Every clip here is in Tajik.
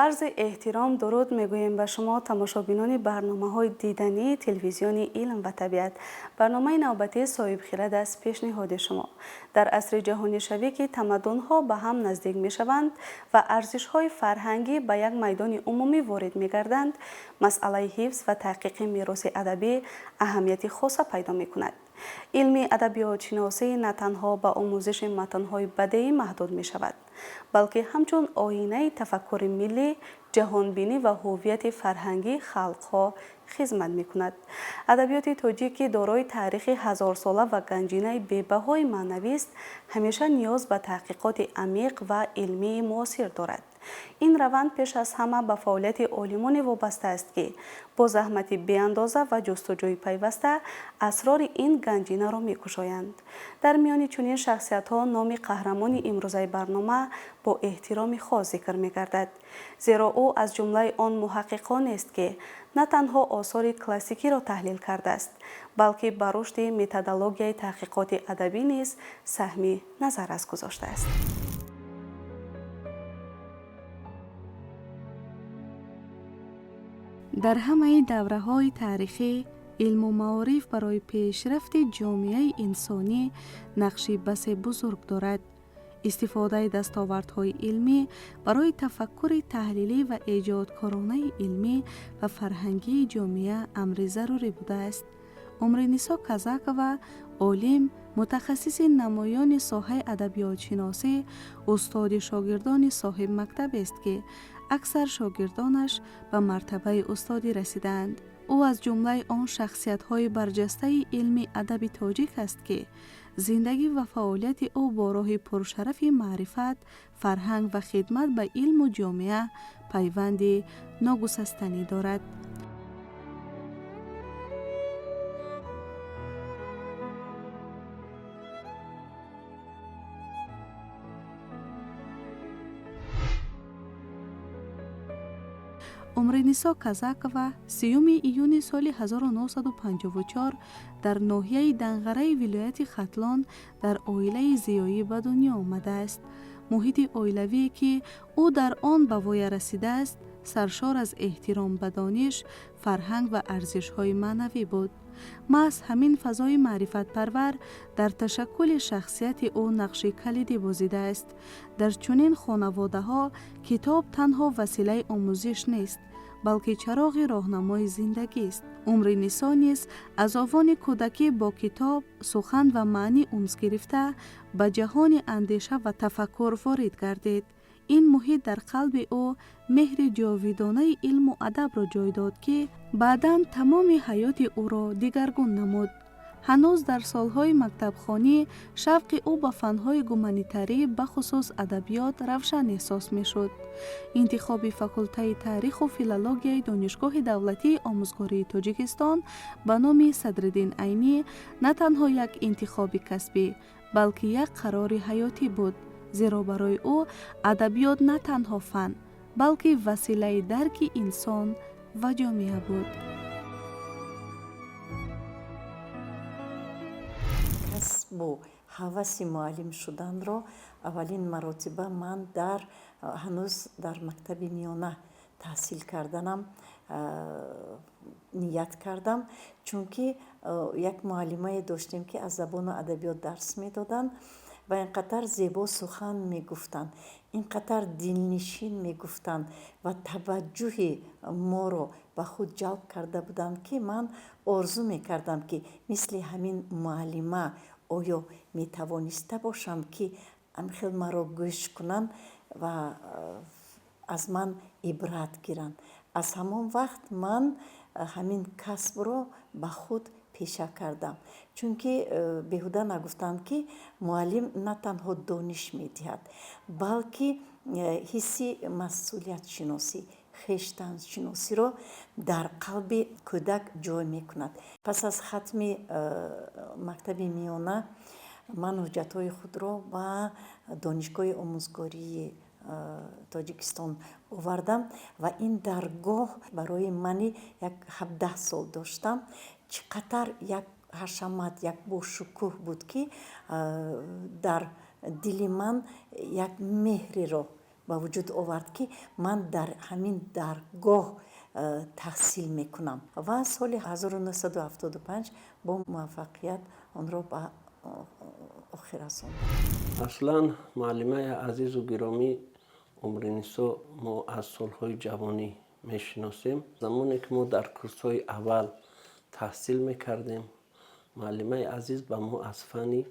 Арзи эҳтиром дуруд мегӯем ба шумо, тамошобинони барномаҳои дидании телевизиони «Илм ва табиат». Барномаи навбатии «Соҳибхирад» аст пешниҳоди шумо. Дар асри ҷаҳонишавӣ, ки тамаддунҳо ба ҳам наздик мешаванд ва арзишҳои фарҳангӣ ба як майдони умумӣ ворид мегарданд, масъалаи ҳифз ва таҳқиқи мероси адабӣ аҳамияти хоса пайдо мекунад. Илми адабиётшиносӣ на танҳо ба омӯзиши матнҳои бадеӣ маҳдуд мешавад, балки ҳамчун оинаи тафаккури миллӣ, ҷаҳонбинӣ ва ҳуввияти фарҳангии халқҳо хизмат мекунад. Адабиёти тоҷик, ки дорои таърихи ҳазорсола ва ганҷинаи бебаҳои маънавист, ҳамеша ниёз ба таҳқиқоти амиқ ва илмии муосир дорад. Ин раванд пеш аз ҳама ба фаъолияти олимоне вобаста аст, ки бо заҳмати беандоза ва ҷустуҷӯи пайваста асрори ин ганҷинаро мекушоянд. Дар миёни чунин шахсиятҳо номи қаҳрамони имрӯзаи барнома бо эҳтироми хос зикр мегардад, зеро ӯ аз ҷумлаи он муҳаққиқонест, ки на танҳо осори классикиро таҳлил кардааст, балки ба рушди методологияи таҳқиқоти адабӣ низ саҳми назаррас гузоштааст. Дар ҳамаи давраҳои таърихӣ илму маориф барои пешрафти ҷомеаи инсонӣ нақши басе бузург дорад. Истифодаи дастовардҳои илмӣ барои тафаккури таҳлилӣ ва эҷодкоронаи илмӣ ва фарҳангии ҷомеа амри зарурӣ будааст. Умринисо Казакова, олим, мутахассиси намоёни соҳаи адабиётшиносӣ, устоди шогирдони соҳибмактабест, ки аксар шогирдонаш ба мартабаи устодӣ расидаанд. Ӯ аз ҷумлаи он шахсиятҳои барҷастаи илми адаби тоҷик аст, ки зиндагӣ ва фаъолияти ӯ бо роҳи пуршарафи маърифат, фарҳанг ва хидмат ба илму ҷомеа пайванди ногусастанӣ дорад. Умринисо Казакова 30 июни соли 1954 дар ноҳияи Данғараи вилояти Хатлон дар оилаи зиёӣ ба дунё омадааст. Муҳити оилавие, ки ӯ дар он ба воя расидааст, саршор аз эҳтиром ба дониш, фарҳанг ва арзишҳои маънавӣ буд. Маҳз ҳамин фазои маърифатпарвар дар ташаккули шахсияти ӯ нақши калидӣ бозидааст. Дар чунин хонаводаҳо китоб танҳо василаи омӯзиш нест, балки чароғи роҳнамои зиндагист. Умринисо низ аз овони кӯдакӣ бо китоб, сухан ва маънӣ унс гирифта, ба ҷаҳони андеша ва тафаккур ворид гардид. Ин муҳит дар қалби ӯ меҳри ҷовидонаи илму адабро ҷой дод, ки баъдан тамоми ҳаёти ӯро дигаргун намуд. Ҳанӯз дар солҳои мактабхонӣ шавқи ӯ ба фанҳои гуманитарӣ, бахусус адабиёт, равшан эҳсос мешуд. Интихоби факултаи таъриху филологияи Донишгоҳи давлатии омӯзгории Тоҷикистон ба номи Садриддин Айнӣ на танҳо як интихоби касбӣ, балки як қарори ҳаётӣ буд, зеро барои ӯ адабиёт на танҳо фан, балки василаи дарки инсон ва ҷомеа буд. Касбу ҳаваси муаллим шуданро аввалин маротиба ман дар ҳанӯз дар мактаби миёна таҳсил карданам ният кардам, чунки як муаллимае доштем, ки аз забону адабиёт дарс медоданд ва ин қадар зебо сухан мегуфтанд, ин қадар дилнишин мегуфтанд ва таваҷҷӯҳи моро ба худ ҷалб карда буданд, ки ман орзу мекардам, ки мисли ҳамин муаллима оё метавониста бошам, ки хел маро гӯш кунанд ва аз ман ибрат гиранд. Аз ҳамон вақт ман ҳамин касбро ба худ пеша кардам, чунки беҳуда нагуфтанд, ки муаллим на танҳо дониш медиҳад, балки ҳисси масъулиятшиносӣ, хештаншиносиро дар қалби кӯдак ҷой мекунад. Пас аз хатми мактаби миёна ман ҳуҷҷатҳои худро ба Донишгоҳи омӯзгории Тоҷикистон овардам ва ин даргоҳ барои мани як 17 сол доштам, чӣ қадар як ҳашамат, як бошукӯҳ буд, ки дар дили ман як меҳреро ба вуҷуд овард, ки ман дар ҳамин даргоҳ таҳсил мекунам ва соли 1975 бо муваффақият онро ба охир расондам. Аслан муаллимаи азизу гиромӣ Умринисо мо аз солҳои ҷавонӣ мешиносем. Замоне ки мо дар курсҳои аввал таҳсил мекардем, муаллимаи азиз ба мо аз фанни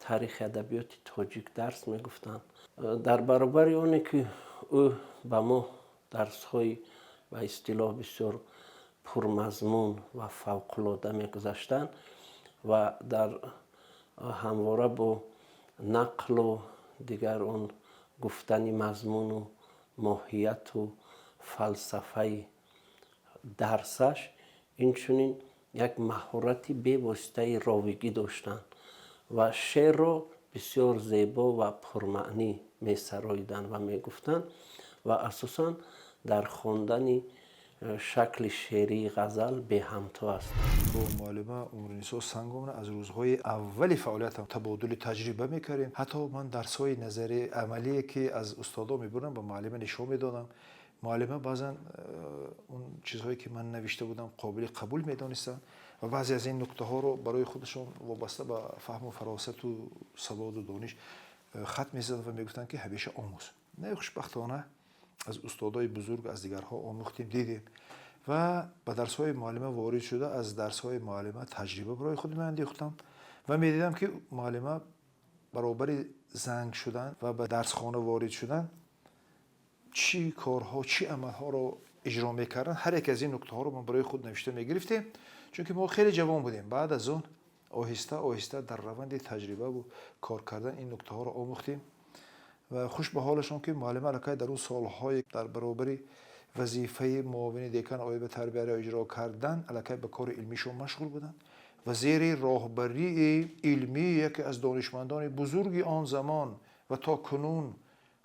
таърихи адабиёти тоҷик дарс мегуфтанд. Дар баробари оне ки ӯ ба мо дарсҳои ба истилоҳ бисёр пурмазмун ва фавқулода мегузаштанд ва дар ҳамвора бо нақлу дигар он гуфтани мазмуну моҳияту фалсафаи дарсаш, инчунин як маҳорати бевоситаи ровигӣ доштанд ва шеърро бисёр зебо ва пурмаънӣ месароиданд ва мегуфтанд ва асосан дар хондани шакли шеърии ғазал беҳамто аст. Бо муаллима Умринисо Санговна аз рӯзҳои аввали фаъолиятам табодули таҷриба мекардем. Ҳатто ман дарсҳои назарии амалие, ки аз устодо мебурдам, ба муаллима нишон медодам. Муаллима баъзан он чизҳое, ки ман навишта будам, қобили қабул медонистанд ва баъзе аз ин нуктаҳоро барои худашон вобаста ба фаҳму фаросату саводу дониш хат мезаданд ва мегуфтанд, ки ҳамеша омӯз. Не, хушбахтона аз устодои бузург, аз дигарҳо омӯхтем, дидем ва ба дарсҳои муаллима ворид шуда, аз дарсҳои муаллима таҷриба барои худ меандехтам ва медидам, ки муаллима баробари занг шудан ва ба дарсхона ворид шудан чӣ корҳо, чӣ амалҳоро иҷро мекарданд. Ҳар яке аз ин нуктаҳоро мо барои худ навишта мегирифтем, чунки мо хеле ҷавон будем. Баъд аз он оҳиста оҳиста дар раванди таҷрибаву кор кардан ин нуктаҳоро омӯхтем ва хуш ба ҳолашон, ки муаллима аллакай дар он солҳои дар баробари вазифаи муовини декан оид ба тарбияро иҷро кардан аллакай ба кори илмишон машғул буданд ва зери роҳбарии илмии яке аз донишмандони бузурги он замон ва то кунун,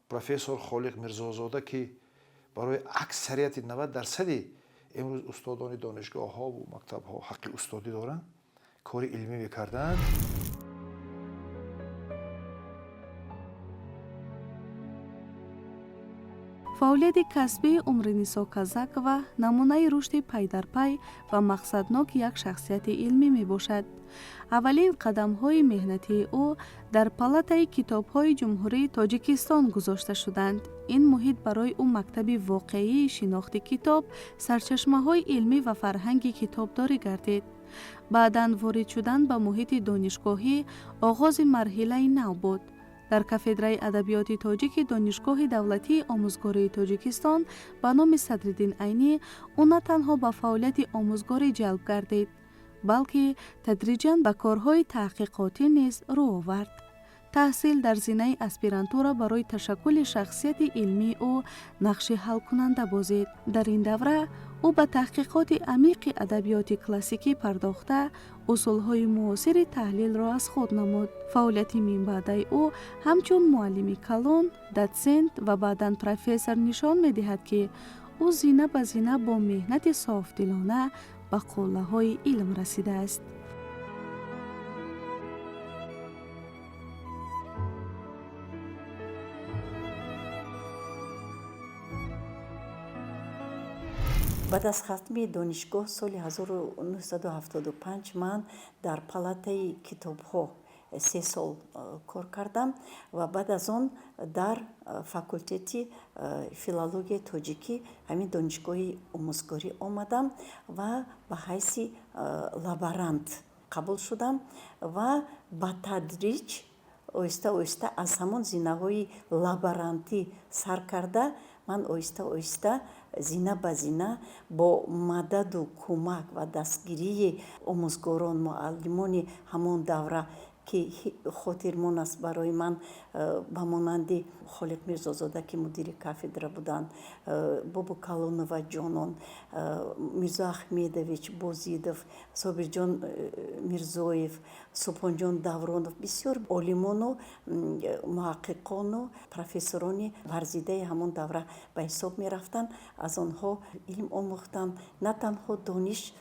профессор Холиқ Мирзозода, ки барои аксарияти 90 дарсади имрӯз устодони донишгоҳҳову мактабҳо ҳаққи устодӣ доранд, кори илмӣ мекарданд. Фаъолияти касбии Умринисо Казакова намунаи рушди пайдарпай ва мақсадноки як шахсияти илмӣ мебошад. Аввалин қадамҳои меҳнатии ӯ дар Палатаи китобҳои Ҷумҳурии Тоҷикистон гузошта шуданд. Ин муҳит барои ӯ мактаби воқеии шинохти китоб, сарчашмаҳои илмӣ ва фарҳанги китобдорӣ гардид. Баъдан ворид шудан ба муҳити донишгоҳӣ оғози марҳилаи нав буд. Дар кафедраи адабиёти тоҷики Донишгоҳи давлатии омӯзгории Тоҷикистон ба номи Садриддин Айнӣ ӯ на танҳо ба фаъолияти омӯзгорӣ ҷалб гардид, балки тадриҷан ба корҳои таҳқиқотӣ низ рӯ овард. Таҳсил дар зинаи аспирантура барои ташаккули шахсияти илмии ӯ нақши ҳалкунанда бозид. Дар ин давра ӯ ба таҳқиқоти амиқи адабиёти классикӣ пардохта, усулҳои муосири таҳлилро аз худ намуд. Фаъолияти минбаъдаи ӯ ҳамчун муаллими калон, дотсент ва баъдан профессор нишон медиҳад, ки ӯ зина ба зина бо меҳнати софдилона ба қуллаҳои илм расидааст. Баъд аз хатми донишгоҳ соли 1975 ман дар Палатаи китобҳо 3 сол кор кардам ва баъд аз он дар факултети филологияи тоҷикӣ ҳамин донишгоҳи омӯзгорӣ омадам ва ба ҳайси лаборант қабул шудам ва ба тадриҷ, оҳиста оҳиста аз ҳамон зинаҳои лаборантӣ сар карда, ман оҳиста оҳиста, зина ба зина бо мададу кӯмак ва дастгирии омӯзгорон, муаллимони ҳамон давра, ки хотирмон аст барои ман, ба монанди Холиқ Мирзозода, ки мудири кафедра буданд, Бобокалонова Ҷонон, Мирзо Ахмедович Бозидов, Собирҷон Мирзоев, Субҳонҷон Давронов, бисёр олимону муҳаққиқону профессорони варзидаи ҳамон давра ба ҳисоб мерафтанд, аз онҳо илм омӯхтам. На танҳо дониш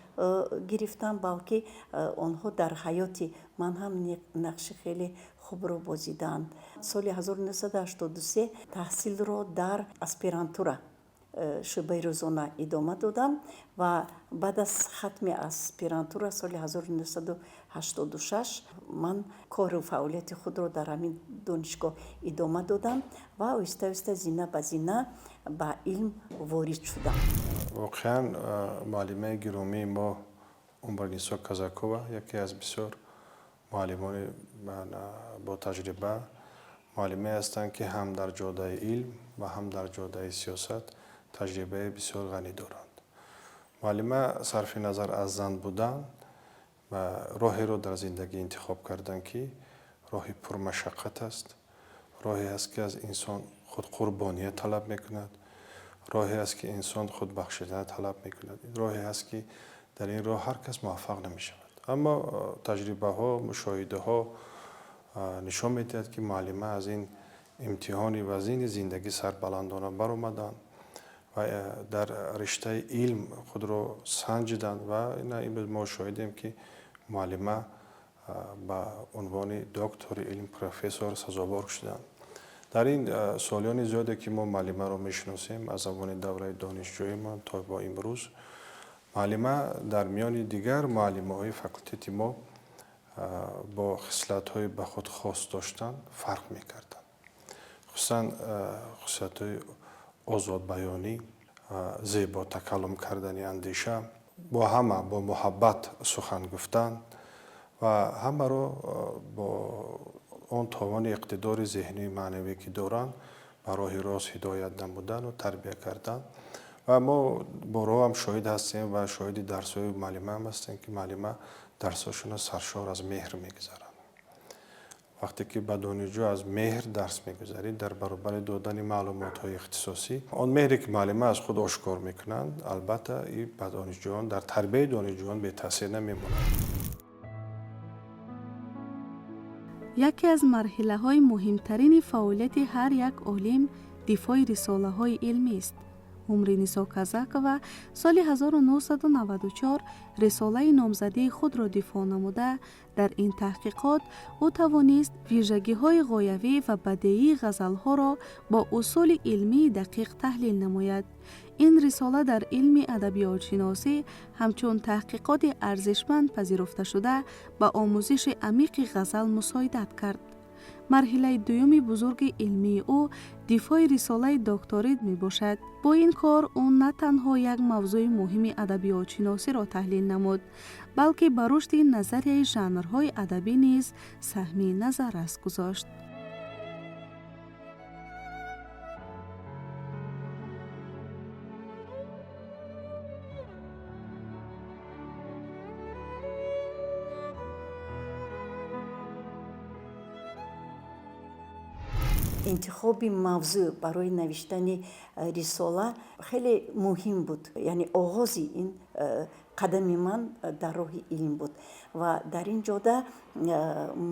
гирифтам, балки онҳо дар ҳаёти ман ҳам нақши хеле хубро бозиданд. Соли 1983 таҳсилро дар аспирантура шӯъбаи рӯзона идома додам ва баъд аз хатми аспирантура соли 1986 ман кору фаъолияти худро дар ҳамин донишгоҳ идома додам ва оҳиста оҳиста зина ба зина ба илм ворид шудам. Воқеан, муаллимаи гиромии мо Умринисо Казакова яке аз бисёр муаллимони ботаҷриба, муаллимае ҳастанд, ки ҳам дар ҷодаи илм ва ҳам дар ҷодаи сиёсат таҷрибаи бисёр ғанӣ доранд. Муаллима сарфи назар аз зан будан ва роҳеро дар зиндагӣ интихоб карданд, ки роҳи пурмашаққат аст, роҳе аст, ки аз инсон худқурбония талаб мекунад, роҳе аст, ки инсон худбахшидан талаб мекунад, роҳе аст, ки дар ин роҳ ҳар кас муваффақ намешавад. Аммо таҷрибаҳо, мушоҳидаҳо нишон медиҳад, ки муаллима аз ин имтиҳони вазини зиндагӣ сарбаландона баромаданд ва дар риштаи илм худро санҷиданд ва ина имрӯз мо шоҳидем, ки муаллима ба унвони доктори илм, профессор сазовор шуданд. Дар ин солиёни зиёде, ки мо муаллимаро мешиносем, аз замони давраи донишҷӯимон то бо имрӯз, муаллима дар миёни дигар муаллимаҳои факултети мо бо хислатҳои ба худ хос доштан фарқ мекарданд, хусусан хусусиятҳои озодбаёнӣ, зебо такаллум кардани андеша, бо ҳама бо муҳаббат сухан гуфтан ва ҳамаро бо он тавони иқтидори зеҳнию маънавӣ, ки доранд, ба роҳи рост ҳидоят намудану тарбия кардан. Ва мо борҳо ҳам шоҳид ҳастем ва шоҳиди дарсҳои муаллима ҳам ҳастем, ки муаллима дарсҳошонро саршор аз меҳр мегузаранд. Вақте ки ба донишҷӯ аз меҳр дарс мегузарӣ, дар баробари додани маълумотҳои ихтисосӣ, он меҳре, ки муаллима аз худ ошкор мекунанд, албатта, и ба донишҷӯён, дар тарбияи донишҷӯён бетаъсир намемонад. Яке аз марҳилаҳои муҳимтарини фаъолияти ҳар як олим дифои рисолаҳои илмист. Умринисо Казакова соли 1994 рисолаи номзадии худро дифоъ намуда, дар ин таҳқиқот ӯ тавонист вижагиҳои ғоявӣ ва бадеии ғазалҳоро бо усули илмии дақиқ таҳлил намояд. Ин рисола дар илми адабиётшиносӣ ҳамчун таҳқиқоти арзишманд пазируфта шуда, ба омӯзиши амиқи ғазал мусоидат кард. Марҳилаи дуюми бузурги илмии ӯ дифои рисолаи докторӣ мебошад. Бо ин кор ӯ на танҳо як мавзӯи муҳими адабиётшиносиро таҳлил намуд, балки ба рушди назарияи жанрҳои адабӣ низ саҳми назаррас гузошт. Интихоби мавзӯъ барои навиштани рисола хеле муҳим буд, яъне оғози ин қадами ман дар роҳи илм буд ва дар ин ҷода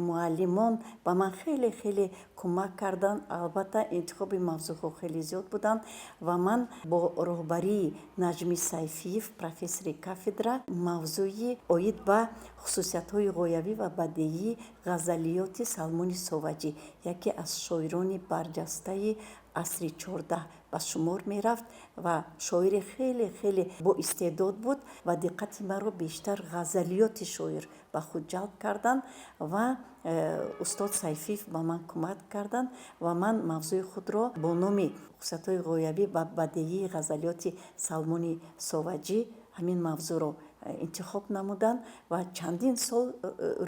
муаллимон ба ман хеле хеле кӯмак карданд. Албатта, интихоби мавзӯъҳо хеле зиёд буданд ва ман бо роҳбарии Наҷми Сайфиев, профессори кафедра, мавзӯи оид ба хусусиятҳои ғоявӣ ва бадеии ғазалиёти Салмони Соваҷӣ, яке аз шоирони барҷастаи асри 14 ба шумор мерафт ва шоири хеле хеле боистеъдод буд ва диққати маро бештар ғазалиёти шоир ба худ ҷалб карданд ва устод Сайфиев ба ман кӯмак карданд ва ман мавзӯи худро бо номи хусусиятҳои ғоявӣ ва бадеии ғазалиёти Салмони Соваҷӣ ҳамин мавзӯъро интихоб намудам ва чандин сол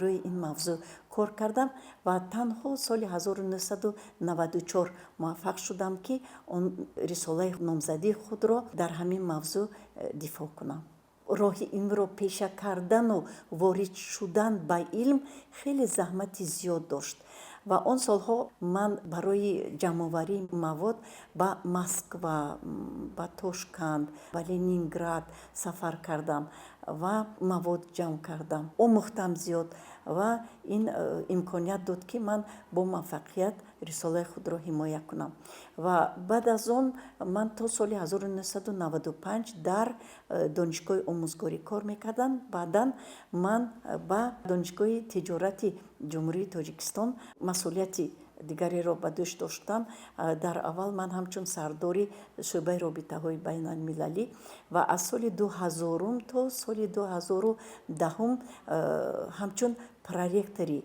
рӯи ин мавзӯъ кор кардам ва танҳо соли 1994 муваффақ шудам, ки он рисолаи номзадии худро дар ҳамин мавзӯъ дифоъ кунам. Роҳи илмро пеша кардану ворид шудан ба илм хеле заҳмати зиёд дошт ва он солҳо ман барои ҷамъоварии мавод ба Москва, ба Тошканд, ба Ленинград сафар кардам ва мавод ҷамъ кардам, омӯхтам зиёд ва ин имконият дод, ки ман бо муваффақият Рисолаи худро ҳимоя кунам. Ва баъд аз он ман то соли 1995 дар Донишгоҳи омӯзгорӣ кор мекардам. Баъдан ман ба Донишгоҳи тиҷорати Ҷумҳурии Тоҷикистон масъулияти дигареро ба дӯш доштам. Дар аввал ман ҳамчун сардори шӯъбаи робитаҳои байналмилалӣ ва аз соли 2000-ум то соли 2010-ум ҳамчун проректори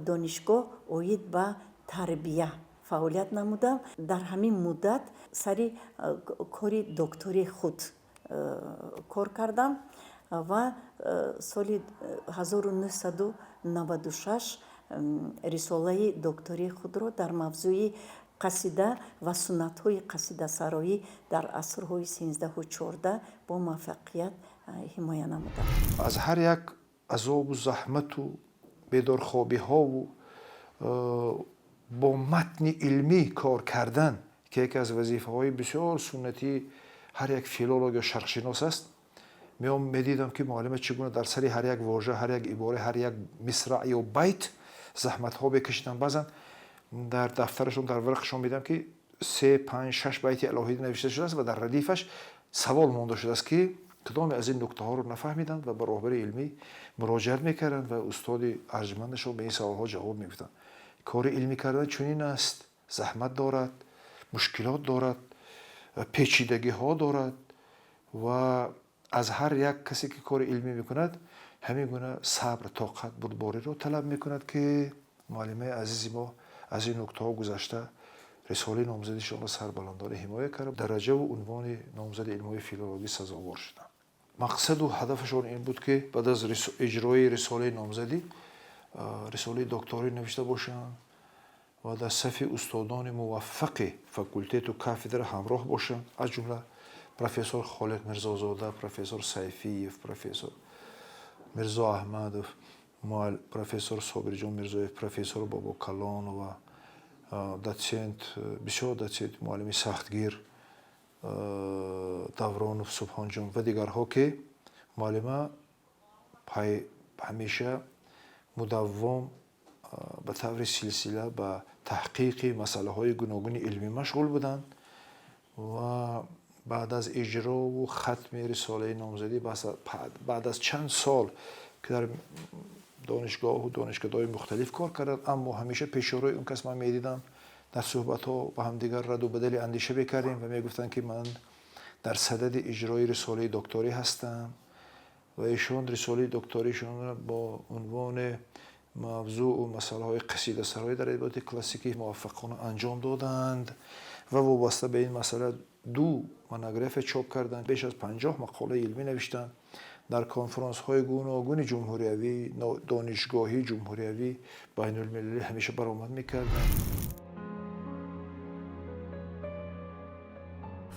донишгоҳ оид ба тарбия фаъолият намудам. Дар ҳамин муддат сари кори доктории худ кор кардам ва соли 1996 рисолаи доктории худро дар мавзӯи қасида ва суннатҳои қасидасароӣ дар асрҳои 13-у 14 бо муваффақият ҳимоя намудам. Аз ҳар як азобу заҳмату бедорхобиҳову бо матни илмӣ кор кардан, ки яке аз вазифаҳои бисёр суннатии ҳар як филолог ё шарқшинос аст, меом медидам, ки муаллима чӣ гуна дар сари ҳар як вожа, ҳар як ибора, ҳар як мисраъ ё байт заҳматҳо мекашиданд. Баъзан дар дафтарашон, дар варақашон медидам, ки се, панҷ, шаш байти алоҳида навишта шудааст ва дар радифаш савол монда шудааст, ки кадоме аз ин нуктаҳоро нафаҳмиданд, ва ба роҳбари илмӣ муроҷиат мекарданд ва устоди арҷмандашон ба ин саволҳо ҷавоб мегуфтанд. Кори илмӣ кардан чунин аст: заҳмат дорад, мушкилот дорад, печидагиҳо дорад ва аз ҳар як касе, ки кори илмӣ мекунад, ҳамин гуна сабр, тоқат, бурдбориро талаб мекунад, ки муаллимаи азизи мо аз ин нуктаҳо гузашта, рисолаи номзадишонро сарбаландона ҳимоя кард, дараҷаву унвони номзади илмҳои филологӣ сазовор шуданд. Мақсаду ҳадафашон ин буд, ки баъд аз иҷрои рисолаи номзадӣ рисолаи докторӣ навишта бошанд ва дар сафи устодони муваффақи факултету кафедра ҳамроҳ бошанд, аз ҷумла профессор Холиқ Мирзозода, профессор Сайфиев, профессор Мирзо Аҳмадов, профессор Собирҷон Мирзоев, профессор Бобокалонова, дотсент, бисёр дотсент, муаллими сахтгир Давронов Субҳонҷон ва дигарҳо, ки муаллима ҳамеша мудаввом ба таври силсила ба таҳқиқи масъалаҳои гуногуни илмӣ машғул буданд. Ва баъд аз иҷрову хатми рисолаи номзадӣ, баъд аз чанд сол, ки дар донишгоҳу донишкадаҳои мухталиф кор карданд, аммо ҳамеша пешорои он кас ман медидам, дар суҳбатҳо ба ҳамдигар раду бадали андеша мекардем ва мегуфтанд, ки ман дар садади иҷрои рисолаи докторӣ ҳастам. Ва ишон рисолаи докторишонро бо унвони мавзӯъу масъалаҳои қасидасароӣ дар адабиёти классикӣ муваффақона анҷом доданд ва вобаста ба ин масъала ду монография чоп карданд, беш аз 50 мақолаи илмӣ навиштанд, дар конфронсҳои гуногуни ҷумҳуриявӣ, донишгоҳӣ, ҷумҳуриявӣ, байнулмилалӣ ҳамеша баромад мекарданд.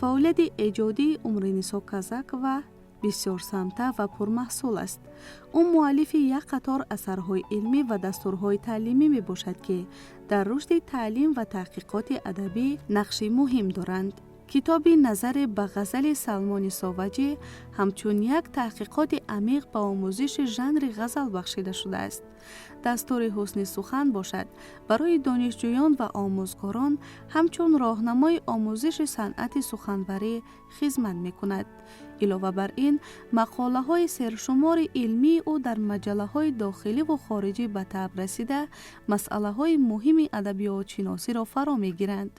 Фаъолияти эҷодии Умринисо Казакова бисёрсамта ва пурмаҳсул аст. Ӯ муаллифи як қатор асарҳои илмӣ ва дастурҳои таълимӣ мебошад, ки дар рушди таълим ва таҳқиқоти адабӣ нақши муҳим доранд. Китоби «Назаре ба ғазали Салмони Соваҷӣ» ҳамчун як таҳқиқоти амиқ ба омӯзиши жанри ғазал бахшида шудааст. «Дастури ҳусни сухан» бошад, барои донишҷӯён ва омӯзгорон ҳамчун роҳнамои омӯзиши санъати суханварӣ хизмат мекунад. Илова бар ин, мақолаҳои сершумори илмии ӯ дар маҷаллаҳои дохиливу хориҷӣ ба таб расида, масъалаҳои муҳими адабиётшиносиро фаро мегиранд.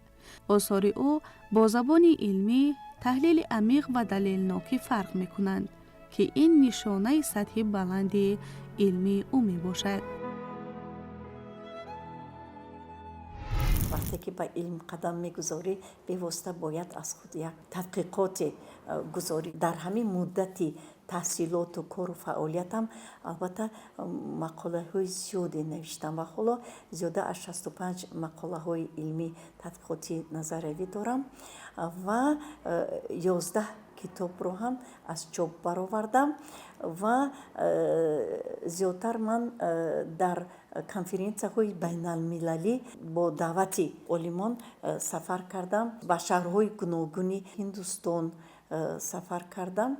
Осори ӯ бо забони илмӣ, таҳлили амиқ ва далелнокӣ фарқ мекунанд, ки ин нишонаи сатҳи баланди илмии ӯ мебошад. Вақте ки ба илм қадам мегузорӣ, бевосита бояд аз худ як тадқиқоте гузорӣ. Дар ҳамин муддати таҳсилоту кору фаъолиятам, албатта, мақолаҳои зиёде навиштам ва ҳоло зиёда аз 65 мақолаҳои илмӣ, тадқиқотӣ, назариявӣ дорам ва 11 китобро ҳам аз чоп баровардам. Ва зиёдтар ман дар конференсияҳои байналмилалӣ бо даъвати олимон сафар кардам, ба шаҳрҳои гуногуни Ҳиндустон сафар кардам.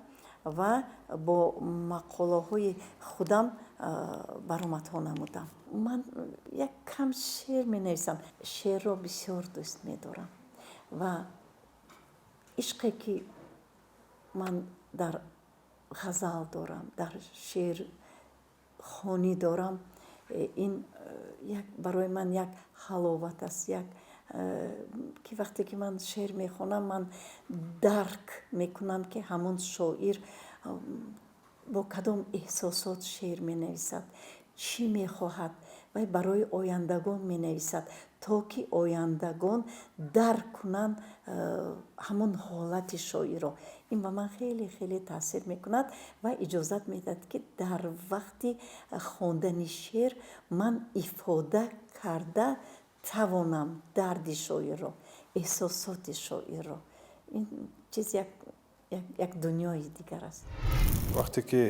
Ва бо мақолаҳои худам баромадҳо намудам. Ман як кам шеър менависам, шеърро бисёр дӯст медорам ва ишқе ки ман дар ғазал дорам, дар шеърхонӣ дорам, ин як барои ман як ҳаловат аст, як ки вақте ки ман шеър мехонам, ман дарк мекунам, ки ҳамон шоир бо кадом эҳсосот шеър менависад, чӣ мехоҳад. Вай барои ояндагон менависад, то ки ояндагон дарк кунанд ҳамон ҳолати шоирро. Ин ба ман хеле хеле таъсир мекунад ва иҷозат медиҳад, ки дар вақти хондани шеър ман ифода карда тавонам дарди шоирро, эҳсосоти шоирро. Ин чиз як дунёи дигар аст. Вақте ки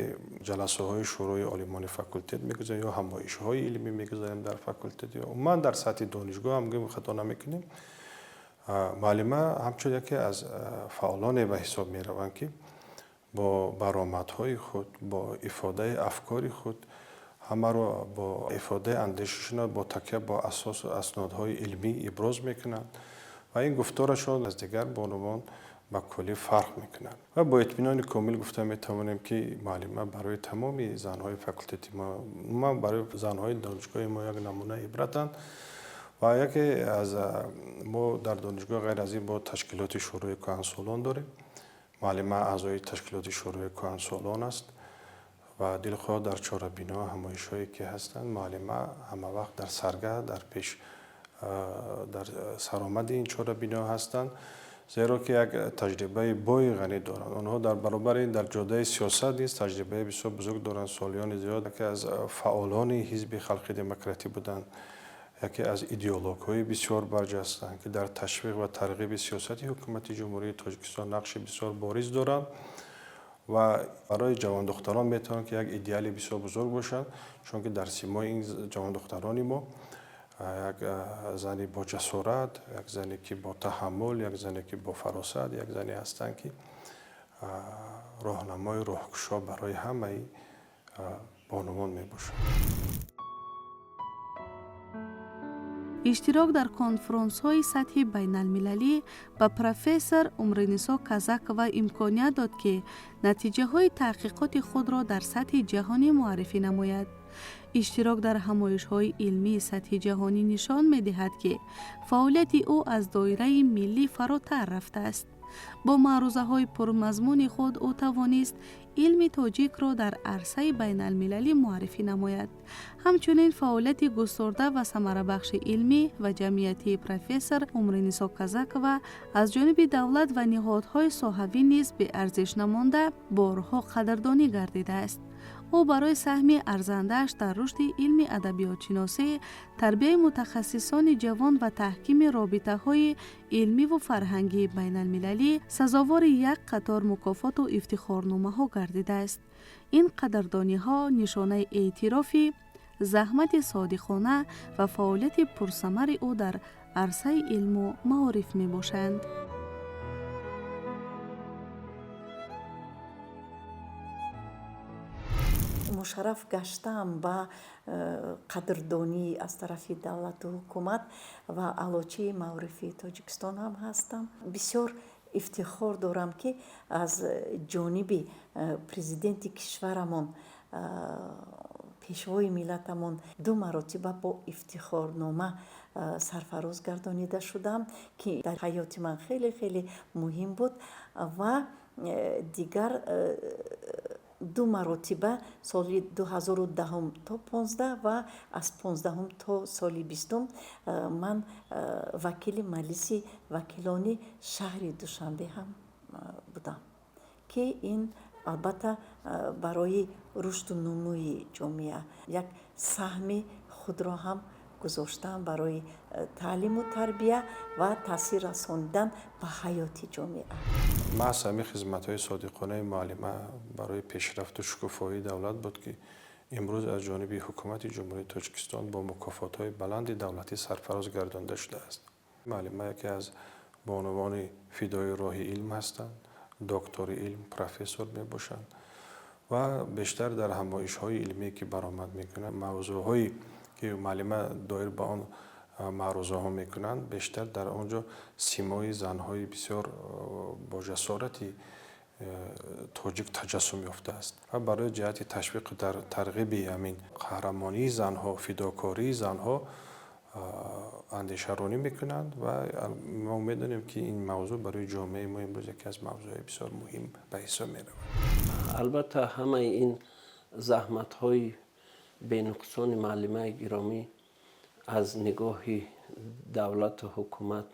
ҷаласаҳои Шӯрои олимони факултет мегузарем ё ҳамоишҳои илмӣ мегузарем дар факултет ё умуман дар сатҳи донишгоҳ ҳам гӯем, хато намекунем, муаллима ҳамчун яке аз фаъолоне ба ҳисоб мераванд, ки бо баромадҳои худ, бо ифодаи афкори худ, ҳамаро бо ифодаи андешашона бо такя бо асосу аснодҳои илмӣ иброз мекунанд ва ин гуфторашон аз дигар бонувон ба куллӣ фарқ мекунад. Ва бо итминони комил гуфта метавонем, ки муаллима барои тамоми занҳои факултети мо, умуман барои занҳои донишгоҳи мо як намунаи ибратанд. Ва яке аз мо дар донишгоҳ ғайр аз ин бо ташкилоти Шӯрои кӯҳансолон дорем. Муаллима аъзои ташкилоти Шӯрои кӯҳансолон аст ва дилхоҳ дар чорабиноҳо, ҳамоишҳое ки ҳастанд, муаллима ҳамавақт дар саргаҳ, дар пеш, дар саромади ин чорабиноҳо ҳастанд, зеро ки як таҷрибаи бои ғанӣ доранд. Онҳо дар баробари ин дар ҷодаи сиёсат низ таҷрибаи бисёр бузург доранд. Солиёни зиёд яке аз фаъолони Ҳизби Халқи Демократӣ буданд, яке аз идеологҳои бисёр барҷастанд, ки дар ташвиқ ва тарғиби сиёсати ҳукумати Ҷумҳурии Тоҷикистон нақши бисёр бориз доранд ва барои ҷавондухтарон метавонанд, ки як идеали бисёр бузург бошанд, чунки дар симои ин ҷавондухтарони мо як зани бо ҷасорат, як зане ки бо таҳаммул, як зане ки бо фаросат, як зане ҳастанд, ки роҳнамои роҳкушо барои ҳамаи бонувон мебошанд. Иштирок дар конфронсҳои сатҳи байналмилалӣ ба профессор Умринисо Казакова имконият дод, ки натиҷаҳои таҳқиқоти худро дар сатҳи ҷаҳонӣ муаррифӣ намояд. Иштирок дар ҳамоишҳои илмии сатҳи ҷаҳонӣ нишон медиҳад, ки фаъолияти ӯ аз доираи миллӣ фаротар рафтааст. Бо маърузаҳои пурмазмуни худ ӯ тавонист илми тоҷикро дар арсаи байналмилалӣ муаррифӣ намояд. Ҳамчунин фаъолияти густурда ва самарабахши илмӣ ва ҷамъиятии профессор Умринисо Казакова аз ҷониби давлат ва ниҳодҳои соҳавӣ низ беарзиш намонда, борҳо қадрдонӣ гардидааст. Ӯ барои саҳми арзандааш дар рушди илми адабиётшиносӣ, тарбияи мутахассисони ҷавон ва таҳкими робитаҳои илмиву фарҳангии байналмилалӣ сазовори як қатор мукофоту ифтихорномаҳо гардидааст. Ин қадрдониҳо нишонаи эътирофи заҳмати содиқона ва фаъолияти пурсамари ӯ дар арсаи илму маориф мебошанд. Мушарраф гаштам ба қадрдонӣ аз тарафи давлату ҳукумат ва Аълочии маорифи Тоҷикистон ҳам ҳастам. Бисёр ифтихор дорам, ки аз ҷониби президенти кишварамон, пешвои миллатамон ду маротиба бо ифтихорнома сарфароз гардонида шудам, ки дар ҳаёти ман хеле хеле муҳим буд. Ва дигар ду маротиба, соли 2010 то 15 ва аз 15-ум то соли 20-ум, ман вакили Маҷлиси вакилони шаҳри Душанбе ҳам будам, ки ин албатта барои рушду нумӯи ҷомеа як саҳми худро ҳам гузоштам, барои таълиму тарбия ва таъсир расонидан ба ҳаёти ҷомеа. Маҳз ҳамин хизматҳои содиқонаи муаллима барои пешрафту шукуфоии давлат буд, ки имрӯз аз ҷониби ҳукумати Ҷумҳурии Тоҷикистон бо мукофотҳои баланди давлатӣ сарфароз гардонда шудааст. Муаллима яке аз бонувони фидои роҳи илм ҳастанд. Доктори илм, профессор мебошанд ва бештар дар ҳамоишҳои илмие, ки баромад мекунанд, мавзӯъҳое, ки муаллима доир ба он маърузаҳо мекунанд, бештар дар он ҷо симои занҳои бисёр боҷасорати тоҷик таҷассум ёфтааст ва барои ҷиҳати ташвиқу тарғиби ҳамин қаҳрамонии занҳо, фидокории занҳо андешаронӣ мекунанд. Ва мо медонем, ки ин мавзӯъ барои ҷомеаи мо имрӯз яке аз мавзӯъҳои бисёр муҳим ба ҳисоб меравад. Албатта, ҳамаи ин заҳматҳои бенуқсони муаллимаи гиромӣ аз нигоҳи давлату ҳукумат,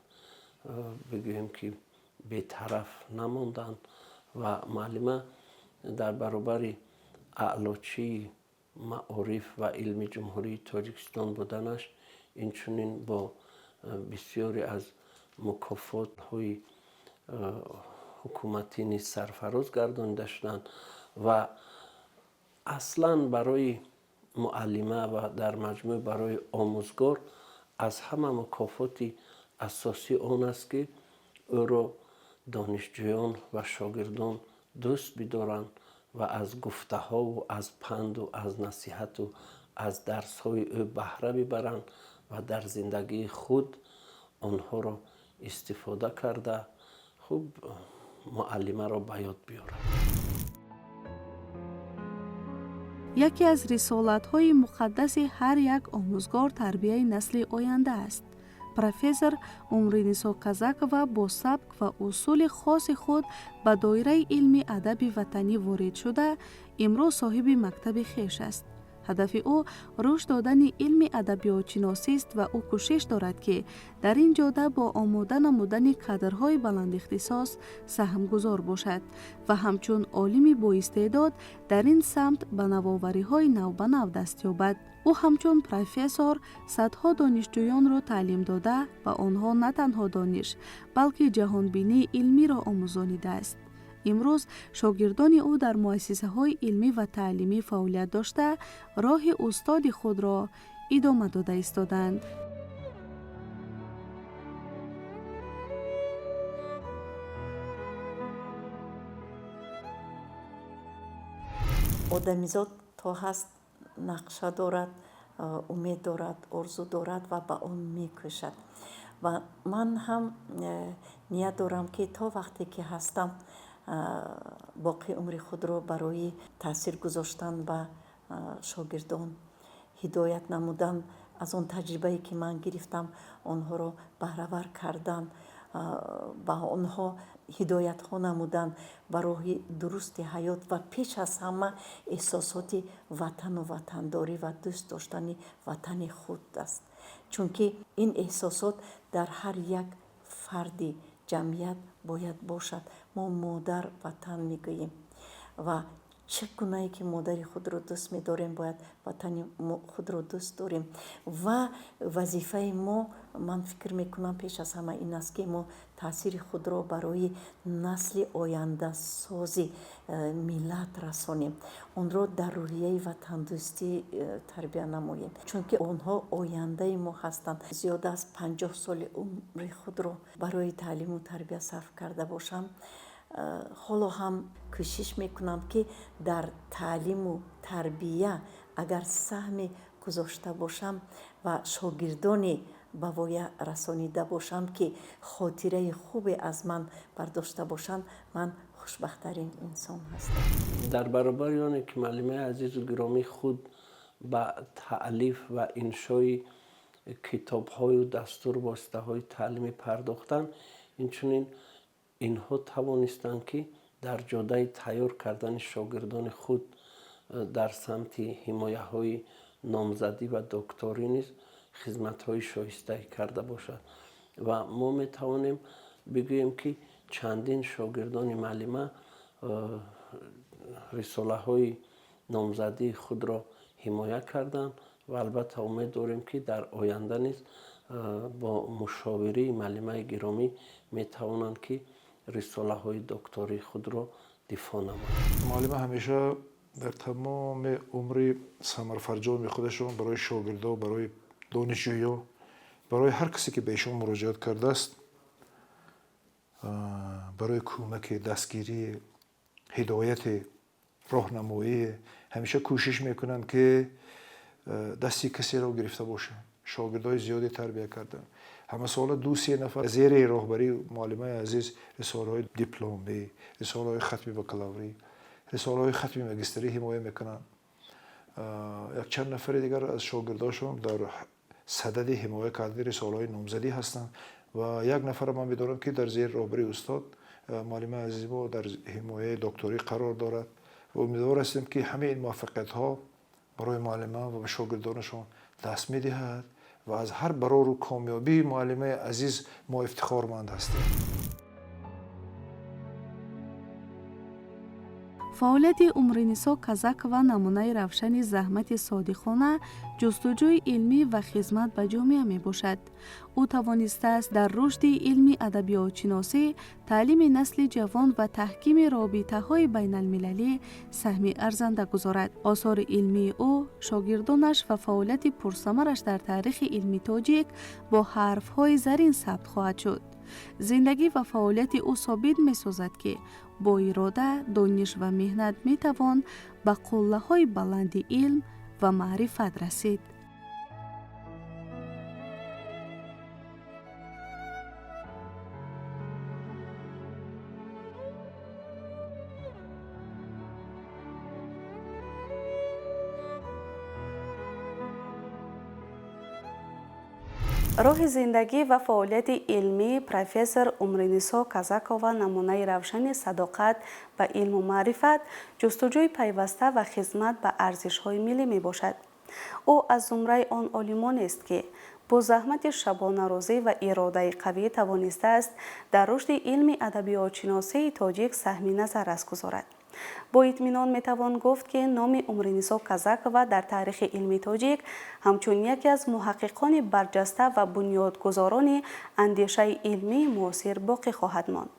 бигӯем, ки бетараф намонданд ва муаллима дар баробари аълочии маориф ва илми Ҷумҳурии Тоҷикистон буданаш, инчунин бо бисёре аз мукофотҳои ҳукуматӣ низ сарфароз гардонида шуданд. Ва аслан барои муаллима ва дар маҷмӯъ барои омӯзгор аз ҳама мукофоти асосӣ он аст, ки ӯро донишҷӯён ва шогирдон дӯст бидоранд ва аз гуфтаҳову аз панду аз насиҳату аз дарсҳои ӯ баҳра бибаранд ва дар зиндагии худ онҳоро истифода карда, хуб, муаллимаро ба ёд биёранд. Яке аз рисолатҳои муқаддаси ҳар як омӯзгор тарбияи насли оянда аст. Профессор Умринисо Казакова бо сабк ва усули хоси худ ба доираи илми адаби ватанӣ ворид шуда, имрӯз соҳиби мактаби хеш аст. Ҳадафи ӯ рушд додани илми адабиётшиносист ва ӯ кӯшиш дорад, ки дар ин ҷода бо омода намудани кадрҳои баландихтисос саҳмгузор бошад ва ҳамчун олими боистеъдод дар ин самт ба навовариҳои навбанав даст ёбад. Ӯ ҳамчун профессор садҳо донишҷӯёнро таълим дода, ба онҳо на танҳо дониш, балки ҷаҳонбинии илмиро омӯзонидааст. Имрӯз шогирдони ӯ дар муассисаҳои илмӣ ва таълимӣ фаъолият дошта, роҳи устоди худро идома дода истодаанд. Одамизод то ҳаст нақша дорад, умед дорад, орзу дорад ва ба он мекӯшад. Ва ман ҳам ният дорам, ки то вақте ки ҳастам, боқии умри худро барои таъсир гузоштан ба шогирдон, ҳидоят намудан, аз он таҷрибае, ки ман гирифтам, онҳоро баҳравар кардан, ба онҳо ҳидоятҳо намудан ба роҳи дурусти ҳаёт ва пеш аз ҳама эҳсосоти ватану ватандорӣ ва дӯст доштани ватани худ аст, чунки ин эҳсосот дар ҳар як фарди ҷамъият бояд бошад. Мо модар ватан мегӯем ва чӣ гунае ки модари худро дӯст медорем, бояд ватани худро дӯст дорем. Ва вазифаи мо, ман фикр мекунам, пеш аз ҳама ин аст, ки мо таъсири худро барои насли ояндасози миллат расонем, онро дар рӯҳияи ватандӯстӣ тарбия намоем, чунки онҳо ояндаи мо ҳастанд. Зиёда аз 50 соли умри худро барои таълиму тарбия сарф карда бошам, ҳоло ҳам кӯшиш мекунам, ки дар таълиму тарбия агар саҳме гузошта бошам ва шогирдоне ба воя расонида бошам, ки хотираи хубе аз ман бардошта бошанд, ман хушбахттарин инсон ҳастам. Дар баробари оне ки муаллимаи азизу гиромӣ худ ба таълиф ва иншои китобҳою дастуру воситаҳои таълимӣ пардохтанд, инчунин инҳо тавонистанд, ки дар ҷодаи тайёр кардани шогирдони худ дар самти ҳимояҳои номзадӣ ва докторӣ низ хизматҳои шоистае карда бошад. Ва мо метавонем бигӯем, ки чандин шогирдони муаллима рисолаҳои номзадии худро ҳимоя карданд ва албатта умед дорем, ки дар оянда низ бо мушовирии муаллимаи гиромӣ метавонанд, ки рисолаҳои доктории худро дифоъ намоянд. Муаллима ҳамеша дар тамоми умри самарфарҷоми худашон барои шогирдо, барои донишҷӯё, барои ҳар касе, ки ба эшон муроҷиат кардааст. Барои кӯмаки, дастгирӣ, ҳидояти, роҳнамоӣ ҳамеша кӯшиш мекунанд, ки дасти касеро гирифта бошанд. Шогирдҳои зиёде тарбия карданд. Ҳамасола 2-3 нафар зери роҳбарии муаллимаи азиз рисолаҳои дипломӣ, рисолаҳои хатми бакалаврӣ, рисолаҳои хатми магистрӣ ҳимоя мекунанд. Якчанд нафари дигар аз шогирдошон дар садади ҳимоя кардани рисолаҳои номзадӣ ҳастанд ва як нафара ман медонам, ки дар зери роҳбарии устод муаллимаи азизи мо дар ҳимояи докторӣ қарор дорад ва умедвор ҳастем, ки ҳамаи ин муваффақиятҳо барои муаллима ва ба шогирдонашон даст медиҳад ва аз ҳар барору комёбии муаллимаи азиз мо ифтихорманд ҳастем. Фаъолияти Умринисо Казакова намунаи равшани заҳмати содиқона, ҷустуҷӯи илмӣ ва хизмат ба ҷомеа мебошад. Ӯ тавонистааст дар рушди илми адабиётшиносӣ, таълими насли ҷавон ва таҳкими робитаҳои байналмилалӣ саҳми арзанда гузорад. Осори илмии ӯ, шогирдонаш ва фаъолияти пурсамараш дар таърихи илми тоҷик бо ҳарфҳои зарин сабт хоҳад шуд. Зиндагӣ ва фаъолияти ӯ собит месозад, ки бо ирода, дониш ва меҳнат метавон ба қуллаҳои баланди илм ва маърифат расид. Роҳи зиндагӣ ва фаъолияти илмии профессор Умринисо Казакова намунаи равшани садоқат ба илму маърифат, ҷустуҷӯи пайваста ва хизмат ба арзишҳои миллӣ мебошад. Ӯ аз зумраи он олимонест, ки бо заҳмати шабонарӯзӣ ва иродаи қавӣ тавонистааст дар рушди илми адабиётшиносии тоҷик саҳми назаррас гузорад. Бо итминон метавон гуфт, ки номи Умринисо Казакова дар таърихи илми тоҷик ҳамчун яке аз муҳаққиқони барҷаста ва бунёдгузорони андешаи илмии муосир боқӣ хоҳад монд.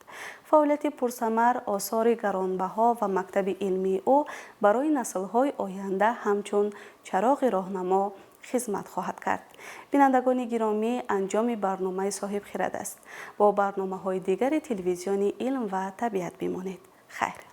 Фаъолияти пурсамар, осори гаронбаҳо ва мактаби илмии ӯ барои наслҳои оянда ҳамчун чароғи роҳнамо хизмат хоҳад кард. Бинандагони гиромӣ, анҷоми барномаи Соҳибхирад аст. Бо барномаҳои дигари телевизиони илм ва табиат бимонед. Хайр.